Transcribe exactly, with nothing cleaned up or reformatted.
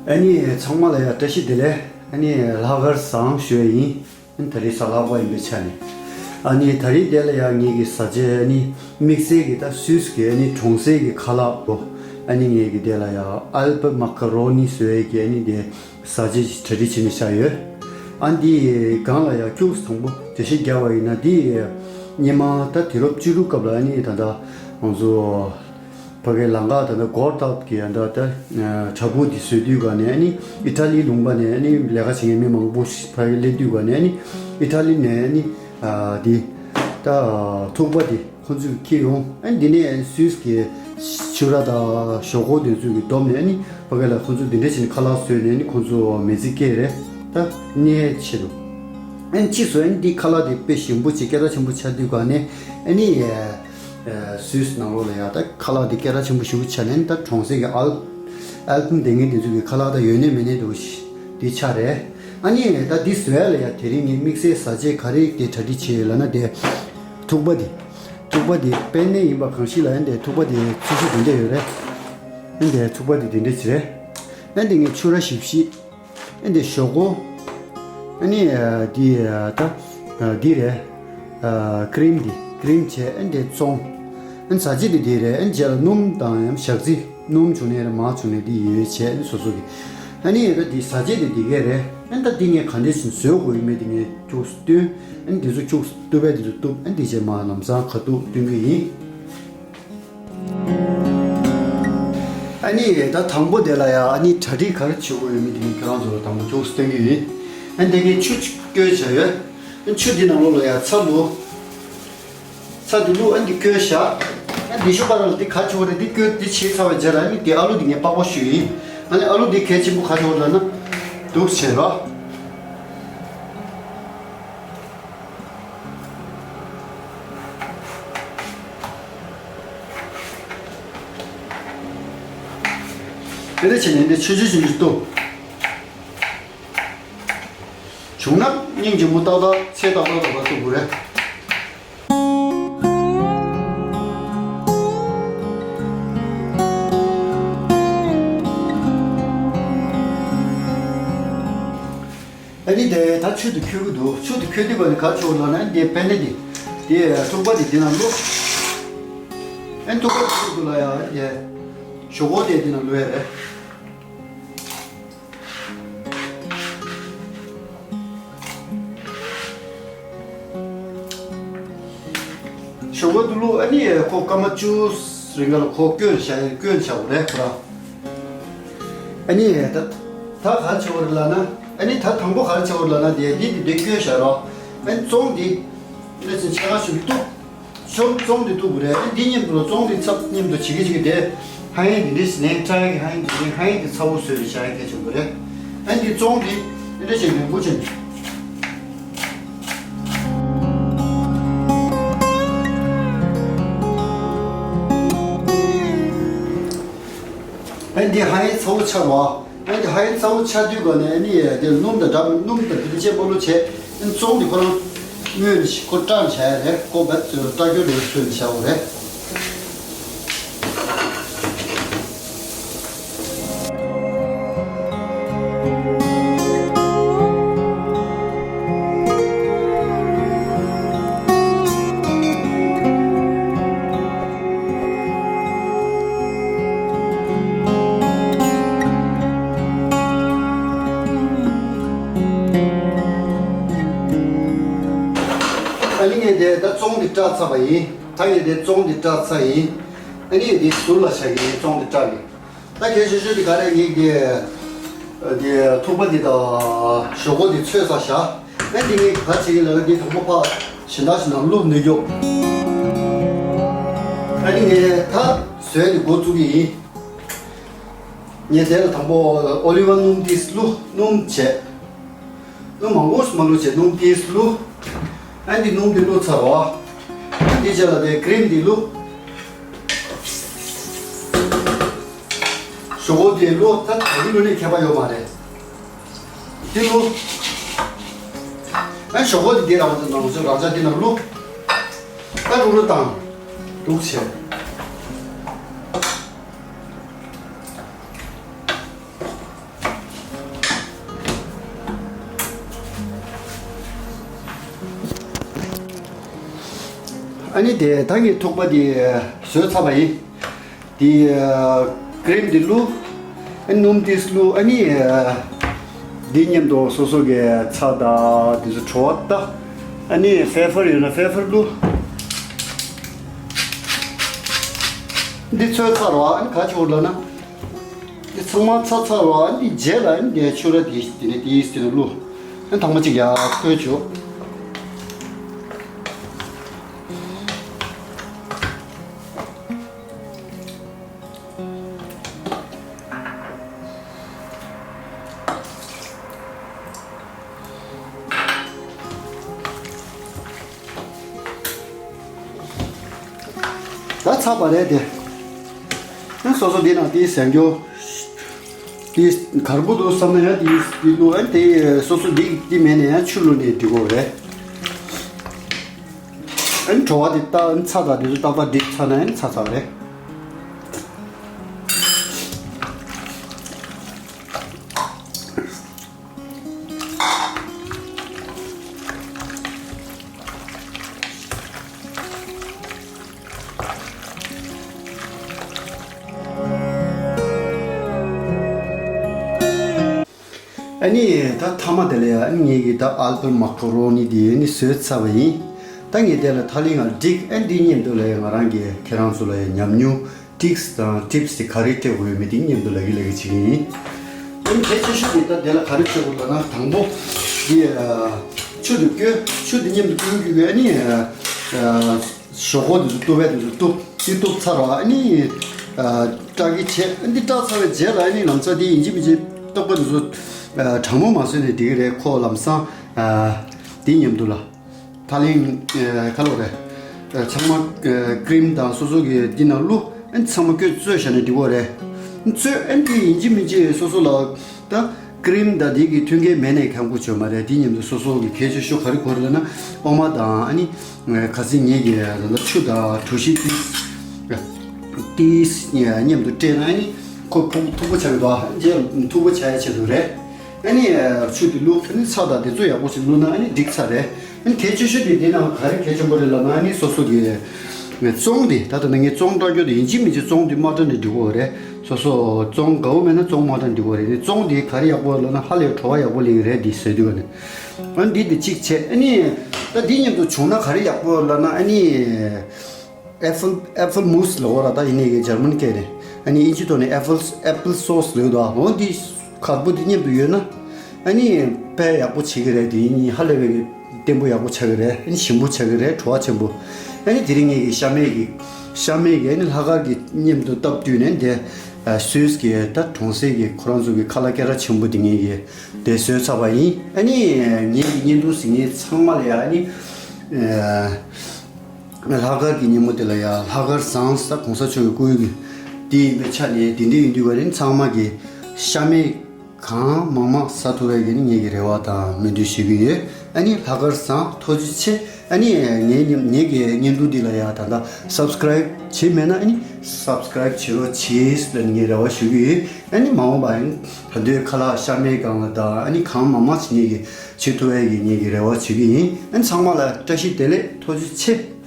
ཨ་ནི་ཚང་མ་ལ་ཡང་བཀྲ་ཤིས་བདེ་ལེགས། ཨ་ནི་ལྷག་དཀར་བཟང་ཞུ་ཡ་ཡིན། ཨ་ནི་ད་རེས་གཟའ་ལྷག་པ་ཡིན་པའི་ཆ་ནས། ཨ་ནི་ད་རེས་དེ་ལ་ཡང་ངེད་ཀྱི་བཟའ་ཆས་ཨ་ནི་དམིགས་བསལ་གྱི་ད་སུད་སི་གི་ཨ་ནི་གྲོང་གསེབ་ཀྱི་ཁ་ལག་པོ། ཨ་ནི་ངེད་ཀྱི་དེ་ལ་ཡང་ཨལ་པ་མ་ཀ་རོ་ནི་ཟེར་ཡ་གི་ཨ་ནི་དེ་བཟའ་ཆས་ཞིག་གྲ་སྒྲིག་བྱས་ནས་བཞག་ཡོད། ཨ་ནི་དེ་སྒང་ལ་ཡང་ཁྱུག་ཙམ་དང་པོ་འགྲེལ་བཤད་རྒྱག་པ་ཡིན་ན། དེ་སྔོན་མ་ད་དུས་རབས་བཅུ་དྲུག་སྐབས་ལ་ཨ་ནི་ད་ལྟ་ང་ཚོ་ཕ་གིའི་ལམ་ཁ་ད་ལྟ་སྒོར་ཐག་གི་ད་ལྟ་བྲག་ཕུག་འདི་བཟོས་དུས་ག་ནས་ཨ་ནི་ཨི་ཊ་ལི་ལུང་པ་ནས་ཨ་ནི་ལས་ཀ་བྱེད་མཁན་མི་མང་པོ་ཕ་གིར་སླེབས་དུས་ག་ནས་ཨ་ནི་ཨི་ཊ་ལི་ནས་ཨ་ནི་འདི་ད་ཐུག་པ་འདི་ཁོང་ཚོས་འཁྱེར་ཡོང་། ཨ་ནི་འདི་ནས་སུད་སི་གི་ཕྱུ་ར་དང་ཞོག་ཁོག་འདི་ཚོ་གི་བསྡོམས་ནས་ཨ་ནི་ཕ་གི་ལ་ཁོང་ཚོ་འདི་འདྲ་བྱས་ནས་ཁ་ལག་བཟོས་ནས་ཨ་ནི་ཁོང་ཚོ་མི་ཚེ་སྐྱེལ་རེད། ད་གནས་ཆེད་དུ་ཨ་ནི་ཕྱིས་སུ་ཨ་ནི་འདི་ཁ་ལག་འདི་དཔེ་ཞིམ་པོ་ཅིག་སྐད་གྲགས་ཆེན་པོ་ཆགས་དུས་ག་ནས་ཨ་ནི། སུད་སི་ནང་ལོགས་ལ་ཡང་ད་ཁ་ལག་དེ་སྐད་གྲགས་ཆེན་པོ་ཞེ་པོ་ཆགས་ནས། ད་གྲོང་གསེབ་ཀྱི་ཨལ་ཨལ་པན་སྡོད་མཁན་དེ་ཚོ་གི་ཁ་ལག་ད་ཡོད་ནས་མེད་ནས་འདུག་དེ་ཆགས་རེད། ཨ་ནི་ད་འདི་བཟོ་ཡ་ལ་ཡང་དེ་རིང་ངས་དམིགས་བསལ་བཟའ་ཆས་ག་རེ་དེ་གྲ་སྒྲིག་བྱས་ཡོད་ལབ་ན། དེ་ཐུག་པ་དེ་ཐུག་པ་དེ་པད་ནས་ཡིན་པ་གང་ཞིག་ལ་ཡང་དེ་ཐུག་པ་དེ་ཚོས་གཞི་དེ་འདྲ་ཡོད་རེད། ཨ་ནི་དེ་ཐུག་པ་དེ་དེ་འདྲ་ཅིག་རེད། ཨ་ནི་དེ་ངས་ཕྱུ་ར་བཞི་བཞི། ཨ་འདི་ཞོག་ཁོག་ཨ་ནི་འདི་ད་འདི་རེད། ཀི་རིམ་འདི་ཀི་རིམ་བྱས། ཨ་འདི་བཙོང་། ཨ་བཟའ་ཆས་འདི་འདི་རེད། ཨ་རྗེས་ལ་སྣུམ་དང་ཡང་ཞག་རྩི། སྣུམ་བྱུང་ནས་རེད། མར་བྱུང་ནས་འདི་ཡོད་བྱས། ཨ་སོ་སོ་གི་ཨ་ནི་ད་འདི་བཟའ་ཆས་འདི་འདི་གས་རེད། ཨ་ད་འདི་ངས་ག་འདྲས་ཞིག་བཟོ་དགོས་ཡོད་མེད་འདི་ངས་ཁྱུག་ཙམ་སྟོན། ཨ་འདི་ཚོ་ཁྱུག་ཙམ་གཏུབ་པའི་འདི་ཚོ་གཏུབ། ཨ་འདི་རྗེས་མ་ལམ་སང་ཁ་ཐུག་སྟོན་གི་ཡིན། ཨ་ནི་ད་དང་པོ་དེ་ལ་ཡ་ཨ་ནི་གྲ་སྒྲིག་ག་རེ་བྱེད་དགོས་ཡོད་མེད་དེ་ངས་ཁྱེད་རང་ཚོ་ལ་དང་པོ་ཁྱུག་ཙམ་སྟོན་གི་ཡིན། ཨ་ནི་དེ་ངས་ཆུ་བསྐོལ་བྱས་ཡོད། ཨ་ཆུ་འདི་ནང་ལོགས་ལ་ཡ་ཚྭ་བླུགས། ཚྭ་འདི་བླུགས། ཨ་འདི་བསྐོལ་བཞག་ཨ་འདི་ཤུ་པ་ར་ལ་འདི་ག་བྱེད་དགོས་རེད། འདི་བསྐོལ་འདི་བྱས་ཚར་བའི་རྗེས་ལ་ཨ་ནི་འདི་ཨ་ལུ་འདི་ངས་པགས་པ་བཤུས་ཡིན། ཨ་ནི་ཨ་ལུ་འདི་གལ་ཆེན་པོ་ག་བྱེད་དགོས་ལབ་ན་འདུག་བྱས་རོགས། དེ་འདྲ་བྱས་ནས་འདི་ཆུང་ཆུང་ཆུང་ཆུང་གཏུབ། བྱུང་ན་སྙིང་རྗེ་མོ་ཏག་ཏག་ཚད་ཏག་ཏག་ཏག་ཏག་གཏུབ་དགོས་རེད། ཨ་ནི་དེ་ད་ཆུ་དེ་ཁོལ་གི་འདུག་ཆུ་དེ་ཁོལ་དུས་བར་ནས་ག་རེ་བྱེད་དགོས་ལབ་ན། འདི་པད་ནི་དེ་དེ་ཐུག་པ་དེ་དེ་ནང་བླུགས། ཨ་ནི་ཐུག་པ་དེ་ཐུག་འདུག་ལ་ཡ་ཡ་ཞོག་ཁོག་དེ་དེ་ནང་བླུགས་ཡ་རེད། ཞོག་ཁོག་དེ་བླུགས། ཨ་ནི་ཁོ་སྐར་མ་བཅུ་རིང་ག་ལ་ཁོ་སྐྱོན་བཞག་སྐྱོན་བཞག་དགོས་རེད་ཁོ་རང་། ཨ་ནི་ད་ད་ག་རེ་བྱེད་དགོས་རེད་ལབ་ན། ཨ་ནི་ད་དང་པོ་ག་རེ་བྱེད་དགོས་རེད་ལབ་ན། དེ་འདི་འདི་འདི་སྐྱོན་བཞག་རོགས། ཨ་ནི་བཙོང་འདི་འདི་ཚོ་ཕྱེད་ཀ་ཞིག་གཏུབ། ཤོག་བཙོང་འདི་གཏུབ་དགོས་རེད། ཨ་ནི་འདི་མཉམ་དུ་ལ་བཙོང་འདི་ཚབ་མཉམ་དུ་བྱེད་ཀྱི་བྱེད་ཀྱི་དེ། ཧ་ཡིན་འདི་འདྲས་ལེན་ཁྲ་ཡ་གི་ཧ་ཡིན་འདི་ལེན། ཧ་ཡིན་འདི་ཚ་བོ་བཟོས་ནས་བཞག་ཡ་གལ་ཆེན་པོ་རེད། ཨ་ནི་འདི་བཙོང་འདི་འདི་འདྲས་བྱས་ནས་འགུ་ཆེན། ཨ་ནི་འདི་ཧ་ཡིན་ཚ་བོ་ཆགས་རོགས། ཨ་ནི་ཧ་ཡིན་ཚ་བོ་ཆགས་དུས་ག་ནས་ཨ་ནི་དེ་སྣུམ་དང་འདྲ། སྣུམ་དང་དེ་ཚོ་ཅེ་པོ་ལོ་བྱས། ཨ་ནི་བཙོང་དེ་ཁོ་རང་སྔོན་ནས་ཁོ་སྐྲ་བྱ་ཡ་རེད། ཁོ་བད་ཚོས་སྐྲ་སྐྱོ་ལས་བཟོས་ནས་བྱ་བ་རེད། ཨ་ནི་ངས་དེ་ད་བཙོང་འདི་སྐྲ་ཚ་བ་ཡིན། ད་ངས་དེ་བཙོང་འདི་སྐྲ་ཚ་ཡིན། ཨ་ནི་ངས་དེ་ཟུར་ལ་བཞག་གི་ཡིན། བཙོང་འདི་སྐྲ་གི། ད་གལ་ཆེ་ཤོས་དེ་ག་རེ་ངས་དེ་དེ་ཐུག་པ་འདི་དང་ཞོག་ཁོག་འདི་ཚོས་ཚ་བཞག་ཨ་འདི་ངས་ག་བྱེད་ཀྱི་ལབ་ན། འདི་དང་པོ་ཕར་གཞན་དག་ཞིག་ནང་བླུགས་ནས་རྒྱོབ། ཨ་ནི་ངས་ད་བཟོས་ནས་འགོ་བཙུགས་ཀྱི་ཡིན། ངས་དེ་ལ་དང་པོ་ཨོ་ལི་ཝ་སྣུམ་ཏིས་བླུགས། སྣུམ་བྱས། སྣུམ་མང་པོ་ཞིག་མ་བླུགས་བྱས། སྣུམ་ཏིས་བླུགས། ཨ་འདི་སྣུམ་འདི་བླུགས་ཚར་བ། ཨ་འདི་རྗེས་ལ་དེ་ཀི་རིམ་འདི་བླུགས། ཞོག་ཁོག་འདི་བླུགས། ད་ད་གི་བླུགས་ནས་ཁྱད་པར་ཡོད་མ་རེད། འདི་བླུགས། ཨ་ཞོག་ཁོག་འདི་འདི་རང་ཚོ་རང་ཚོ་རང་ཚ་འདི་ནང་བླུགས། ད་རུག་རུག་བཏང་། རུག་བྱས། ཨ་ནི་དེ་ད་ངས་ཐུག་པ་དེ་བཟོས་ཚར་བ་ཡིན། དེ་ཀི་རིམ་དེ་བླུགས། ཨ་ནི་སྣུམ་དེ་བླུགས། ཨ་ནི་དེ་མཉམ་དུ་སོ་སོ་གི་ཚྭ་དང་དེ་ཚོ་བྲོ་བ་ད། ཨ་ནི་ཕེ་ཕར་ཡོད་ན་ཕེ་ཕར་བླུགས། འདི་ཚོས་ཚར་བ་ཨ་ནི་ག་ཅིག་ལབ་ན། འདི་ཚང་མ་ཚར་ཚར་བ་ཨ་ནི་རྗེས་ལ་ཨ་ནི་འདི་ཕྱུ་ར་དེ་དེ་ནས་དེ་དེ་ནས་བླུགས། ཨ་ནི་ཐང་མ་གཅིག་ཡར་ཁོལ་བཅུག། ད་ཚར་བ་རེད་དེ། ཨ་སོ་སོ་འདི་ནང་དེ་ཟན་རྒྱོ། དེ་གར་པོ་འདུག་བསམ་ན་ཡང་དེ་དེ་བླུགས། ཨ་དེ་སོ་སོ་འདི་འདི་མེད་ན་ཡང་ཆུ་བླུགས་ནས་འདི་གོ་རེད། ཨ་ནི་བྲོ་བ་དེ་ཏག་ཨ་ནི་ཚྭ་དང་དེ་ཚོ་ཏག་ཏག་འགྲིག་ཚར་ན་ཨ་ནི་ཚར་ཚར་རེད། ཨ་ནི་ད་མཐའ་མ་དེ་ལ་ཡ་ཨ་ནི་ངེད་ཀྱིས་ད་ཨལ་པོ་མ་ཀོ་རོ་ནི་དེ་ཨ་ནི་བཟོས་ཚར་བ་ཡིན། ད་ངས་དེ་ལ་ཐ་ལིང་ང་སྒྲིག་ཨ་འདི་མཉམ་དུ་ལ་ཡ་ང་རང་གིས་ཁྱེད་རང་ཚོ་ལ་ཡ་ཉམས་མྱོང་ཊིག་སི་དང་ཊིབ་སི་དེ་ག་རེ་སྤྲད་དགོས་ཡོད་མེད་དེ་མཉམ་དུ་ལབ་ཀྱི་ལབ་ཀྱི་བྱེད་ཀྱི་ཡིན། ཨ་ནི་གལ་ཆེ་ཤོས་དེ་ད་དེ་ལ་ག་རེ་སྤྲད་དགོས་ལབ་ན་དང་པོ་འདི་ཆུ་དེ་བསྐོལ། ཆུ་དེ་མཉམ་དུ་བསྐོལ་རྒྱུ་ཨ་ནི། ཞོག་ཁོག་དེ་ཚོ་གཏུབ་པས་དེ་ཚོ་གཏུབ། དེ་གཏུབ་ཚར་བ་ཨ་ནི། ཨ་སྐྲག་གི་བྱས། ཨ་འདི་སྐྲག་ཚར་བའི་རྗེས་ལ་ཨ་ནི་ལམ་སང་དེ་ཡིན་གཅིག་མིན་གཅིག་ཏོག་པ་དེ་ཚོ་ཨ་གྲང་མོ་མ་བཟོས་ནས་འགྲིག་གི་རེད། ཁོ་ལམ་སང་ཨ་དེ་མཉམ་དུ་ལ་ཐ་ལིང་ཨ་ག་ལོ་རེད། ཨ་ཚང་མ་ཨ་ཀི་རིམ་དང་སོ་སོ་གི་འདི་ནང་བླུགས། ཨ་ཚང་མ་བསྐོལ་བཙོས་བཞག་ན་འགྲིག་གི་རེད། བཙོས་ཨ་འདི་ཡིན་གཅིག་མིན་གཅིག་སོ་སོ་ལ་ད། ཀི་རིམ་དང་དེ་གི་མཐུན་རྐྱེན་མེད་ནའི་ཁག་པོ་བྱུང་མ་རེད། དེ་མཉམ་དུ་སོ་སོ་གི་གལ་ཆེ་ཤོས་ག་རེ་དགོས་རེད་ལབ་ན་འོ་མ་དང་ཨ་ནི་ཁ་སང་ངེད་ཀྱིས་ད་ལྟ་ཆུ་དང་གྲོ་ཞིབ་ཏིས་ཏིས་མཉམ་དུ་སྤྲད་ན་ཨ་ནི་ཁོ་ཕུག་མཐུག་པོ་ཆགས་ཀྱི་འདུག་ཨ་རྗེས་མཐུག་པོ་ཆགས་ཡ་ཆེད་དུ་རེད། ཨ་ནི་ཆུ་དེ་བླུགས། ཨ་ནི་ཚྭ་དང་དེ་ཚོ་ཡག་པོ་ཞིག་བླུགས་ན་ཨ་ནི་འགྲིག་ཚར་རེད། ཨ་ནི་གལ་ཆེ་ཤོས་དེ་དེ་ནང་ག་རེ་གལ་ཆེན་པོ་རེད་ལབ་ན་ཨ་ནི་སོ་སོ་གི་ཙོང་དེ་ད་ལྟ་ནང་ངས་ཙོང་སྐྲག་རྒྱུ་དེ་ཡིན་གཅིག་མིན་གཅིག་ཙོང་དེ་མ་སྐྲག་ནས་འགྲིག་གི་རེད། སོ་སོ་ཙོང་དགའ་བོ་མེད་ན་ཙོང་མ་སྐྲག་འགྲིག་གི་རེད། ཙོང་དེ་ག་རེ་ཡག་པོ་ལབ་ན་ཧ་ལས་བྲོ་བ་ཡག་པོ་ལེན་གི་རེད་འདི་ཟེར་དུས་ནས། ཨ་འདི་དེ་གཅིག་བྱས། ཨ་ནི་ད་འདི་མཉམ་དུ་བྱུང་ན་ག་རེ་ཡག་པོ་ལབ་ན་ཨ་ནི་ཨེ་ཕལ་ཨེ་ཕལ་མུ་སི་ལབ་དགོས་ར། ད་ཡིན་ནའི་གི་འཇར་མན་སྐད་ནས་ཨ་ནི་ཨིན་ཇི་ཐོག་ནས་ཨེ་ཕལ་ཨེ་ཕལ་སོ་སི་ལབ་དོ། འོ་འདི་གར་པོ་འདི་མཉམ་དུ་ཡོད་ན་ཨ་ནི་དཔེ་ཡག་པོ་བྱེད་ཀྱི་རེད། དེ་ཡིན་ཧ་ལས་པའི་གི་བརྟན་པོ་ཡག་པོ་ཆགས་ཀྱི་རེད། ཨ་ནི་ཞིམ་པོ་ཆགས་ཀྱི་རེད། བྲོ་བ་ཆེན་པོ། ཨ་ནི་དེ་རིང་ངེད་ཀྱི་ཤ་མེད་ཀྱི་ཤ་མེད་ཀྱི་ཨ་ནི་ལྷག་དཀར་གྱི་མཉམ་དུ་སྟབས་བསྟུན་ནས་དེ་སུད་སི་གི་ད་གྲོང་གསེབ་ཀྱི་ཁོ་རང་ཚོ་གི་ཁ་ལག་སྐད་གྲགས་ཆེན་པོ་དེ་ངེད་ཀྱི་དེ་བཟོས་ཚར་བ་ཡིན། ཨ་ནི་ངེད་ཀྱི་བརྙན་ཐུང་གཟིགས་མཁན་ཚང་མ་ལ་ཡ་ཨ་ནི་ལྷག་དཀར་གྱི་ཉིན་མོ་དེ་ལ་ཡ་ལྷག་དཀར་བཟང་ས་གོང་ས་མཆོག་གི་སྐུ་ཡོན་གྱི་དེ་ཡིན་པའི་ཆ་ནས་དེ་འདྲ་ཡིན་དུས་ག་རེ་ཚང་མ་གི་ཤ་མེད་གང་མང་མང་ཟ་ཐུབ་པའི་གི་ནི་ངེད་ཀྱི་རེ་བ་དང་སྨོན་འདུན་ཞུ་གི་ཡོད། ཨ་ནི་ལྷག་དཀར་བཟང་ཐུགས་རྗེ་ཆེ། ཨ་ནི་ངའི་ཉམ་ངེད་ཀྱི་བརྙན་ཐུང་འདི་ལ་ཡ་ད་ལྟ་སབ་སི་ཀ་རའིབ་བྱས་མེད་ན་ཨ་ནི་སབ་སི་ཀ་རའིབ་བྱེད་རོགས་བྱེད་ཟེར་ནས་ངས་རེ་བ་ཞུ་གི་ཡོད། ཨ་ནི་མ་འོངས་པ་ཡང་ད་དུང་ཁ་ལག་ཤ་མེད་སྒང་ལ་དང་ཨ་ནི་གང་མང་མང་ཞིག་ངེད་ཀྱིས་བྱེད་ཐུབ་པའི་གི་ངེད་ཀྱི་རེ་བ་བྱེད་ཀྱི་ཡིན། ཨ་ནི་ཚང་མ་ལ་བཀྲ་ཤིས་བདེ་ལེགས། ཐུགས་རྗེ་ཆེ།